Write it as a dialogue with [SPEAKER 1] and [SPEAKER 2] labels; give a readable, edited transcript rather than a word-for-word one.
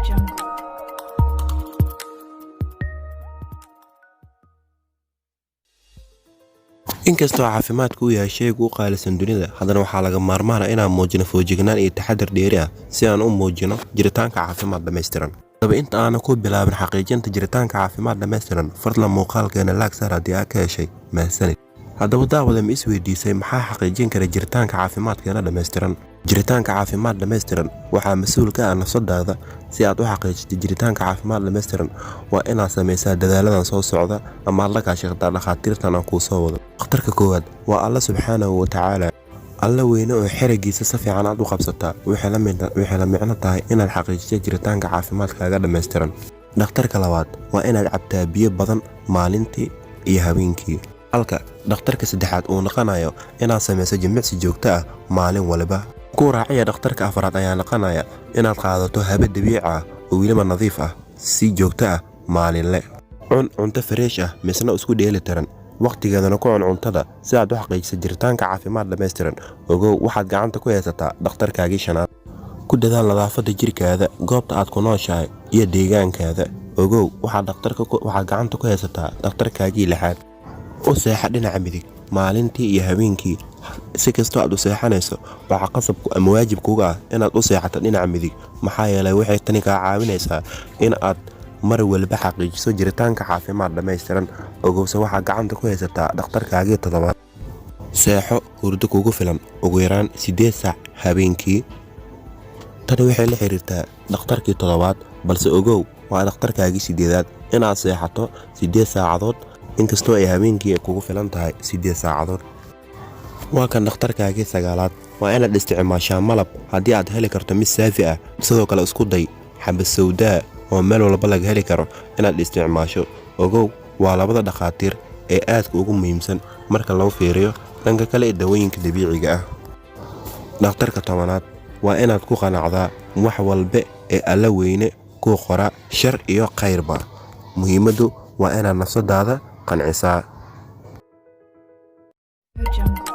[SPEAKER 1] Jungle.
[SPEAKER 2] Inkastoo caafimaadku uu yahay shayga ugu qaalisan dunida, haddana waxaa lagama maarmaan ah inaan muujino feejignaan iyo taxaddar dheeri ah si aan u muujino jiritaanka caafimaad dhammaystiran. Haddaba inta aanan ku bilaabin xaqiijinta jiritaanka caafimaad dhammaystiran, fadlan muuqaalkeena like saar haddii aad ka heshay. Mahadsanid. Haddaba daawada, ma isweydiisay maxaa xaqiijin kara jiritaanka caafimaadkeena dhammaystiran? Jiritaanka caafimaad dhammaystiran waxaa mas-uul ka ah nafsadaada. Si aad u xaqiijiso jiritaanka caafimaad dhammaystiran, waa inaad samaysaa dadaaladan soo socda ama aad la kaashataa dhakhaatiirtan aan kuu soo wado. Dhakhtarka koowaad waa Alla subxaanahu wa tacaala. Alla weyne oo xerigiisa si fiican aad u qabsataa waxay la micno tahay inaad xaqiijiso jiritaanka caafimaadkaaga dhammaystiran. Dhakhtarka labaad waa inaad cabtaa biyo badan maalintii iyo habeenkii. Halka dhakhtarka saddexaad uu noqonayo inaad samayso jimicsi joogto ah maalin waliba. Ku raaciya dhakhtarka afraad ayaa noqonaya inaad qaadato habe dabiici ah oo weliba nadiif ah si joogto ah maalinle. Cun cunto fresh ah misna isku dheeli tiran, waqtigeedana ku cun cuntada si aad u xaqiijiso jiritaanka caafimaad dhammaystiran. Ogow, waxaad gacanta ku haysataa dhakhtarkaagii shanaad. Ku dadaal nadaafadda jirkaada, goobta aad ku nooshahay iyo deegaankaada. Ogow, waxaad gacanta ku haysataa dhakhtarkaagii lixaad. U seexa dhinaca midig maalintii iyo habeenkii. Si kastoo aad u seexanayso, waxaa qasab ama waajib kuga ah inaad u seexato dhinaca midig, maxaa yeelay waxay tani kaa caawinaysaa in aad mar walba xaqiijiso jiritaanka caafimaad dhammaystiran. Ogowse, waxaa gacanta ku haysataa dhakhtarkaagii toddobaad. Seexo hurdo kugu filan, ugu yaraan 8 saac habeenkii. Tani waxay la xiriirtaa dhakhtarkii toddobaad, balse ogow, waa dhakhtarkaagii sideedaad inaad seexato 8 saacadood, inkastoo ay habeenkii kugu filan tahay 8 saacadood. Waa kan dhakhtarkaagii sagaalaad. Waa inaad isticmaashaa malab haddii aad heli karto mid saafi ah. Sidoo kale isku day xabad sawdaa oo meel walba laga heli karo inaad isticmaasho. Ogow, waa labada dhakhaatiir ee aadka ugu muhiimsan marka loo fiiriyo dhanka kale ee dawooyinka dabiiciga ah. Dhakhtarka 10aad waa inaad ku qanacdaa wax walba ee Alla weyne kuu qora, shar iyo khayrba. Muhiimaddu waa inaad nafsadaada qancisaa.
[SPEAKER 1] Jungle.